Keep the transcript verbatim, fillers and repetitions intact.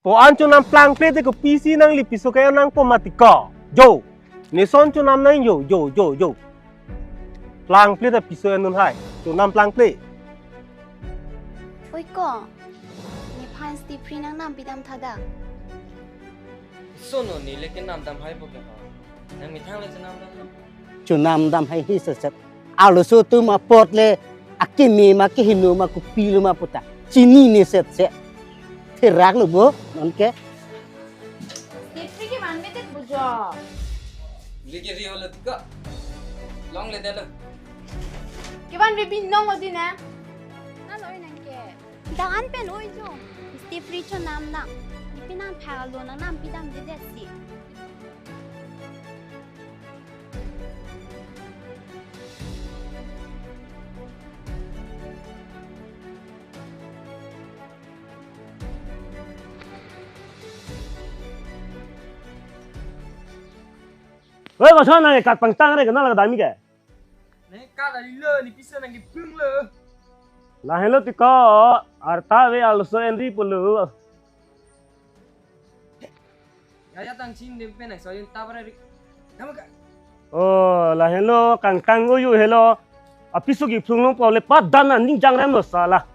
Ko-an chonam plangple te kopisi nangli piso ke-en nangpo mati ko. Jo. Neson chonam nang jo, jo, jo, jo. Plangple ta piso en-un hai. Chonam plangple. Oi ko. Nephan Stepri nangnam pidam tha dak. Sono neli kenam dam haipo ke ho. Nangmethang le chonam dam lo. Chonam dam hai hi set set. Arloso atum apot le akimi ma kehingno ma kopilo ma puta chinine set set. Therak lo bo, non ke. Stepri kevan mete bujo. Lagi rio lo tiko. Longle det lo. Kevan ve binong lo dine. Nalo nang ke. Dang an pen oi jo. Stepri chonam nang. Nepi nangphan lo nangnam pidamdedet si. Hei, koson nang kat pangtang re kenal kadami ke? Nangkat alilo, ne piso nangkephlung lo. Lahenlo tiko, arta ave arloso enri pulo. Ya, ya, tang chin dem pen nang soyun ta bara rik. Nama ka? Oh, lahenlo kangtang uyu helo. Apiso kephlung longpo le padan aning jangrem lo sala.